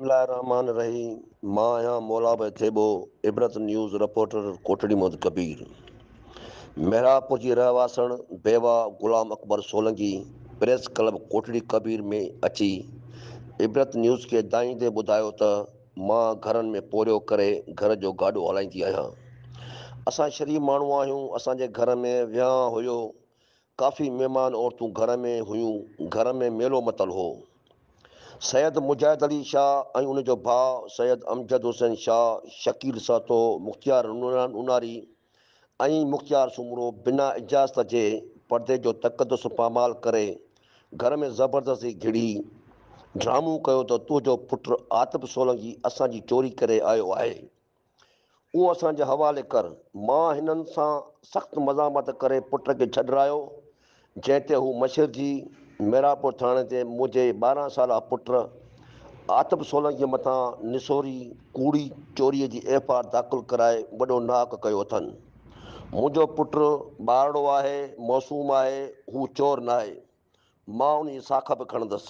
بسم الله الرحمٰن الرحيم مان آهيان مولا بخش ٿيٻو عبرت نيوز رپورٽر ڪوٽڙي محمد ڪبير محرابپور جي رهواسڻ بيواهه غلام اڪبر سولنگي پريس ڪلب ڪوٽڙي ڪبير ۾ اچي عبرت نيوز کي دانهيندي ٻڌايو ته مان گهرن ۾ پورهيو ڪري گهر جو گاڏو هلائيندي آهيان اسان شريف ماڻهو آهيون اسان جي گهر ۾ وهانء هيو ڪافي مهمان عورتون گهر ۾ هيون، گهر ۾ ميلو متل هو. سيد مجاهد علي شاهه ۽ ان جو ڀاء سيد امجد حسين شاهه، شڪيل سهتو، مختيار نوناري ۽ مختيار سومرو بنا اجازت جي پردي جو تقدس پامال ڪري گهر ۾ زبردستي گهڙي ڊرامو ڪيو ته تنهنجو پٽ عاطف سولنگي اسان جي چوري ڪري آيو آهي. اهو اسان جي حوالي ڪر. مان هنن سان سخت مزاحمت ڪري پٽ کي ڇڏرايو، جنهن تي هو مشرجي ميراپور ٿاڻي تي منهنجي 12 سالا پٽ عاطف سولنگيء مٿان نسوري ڪوڙي چوريء جي ايف I R داخل ڪرائي وڏو ناحق ڪيو اٿن. منهنجو پٽ ٻارڙو آهي، معصوم آهي، هو چور ناهي. مان ان جي ساک به کڻندس.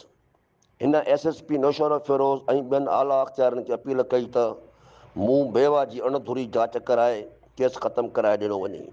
هن ايس ايس پي نوشهروفيروز ۽ ٻين اعليٰ اختيارين کي اپيل ڪئي ته مون بيواهه جي اڻ ڌري جاچ ڪرائي ڪيس ختم ڪرائي ڏنو وڃي.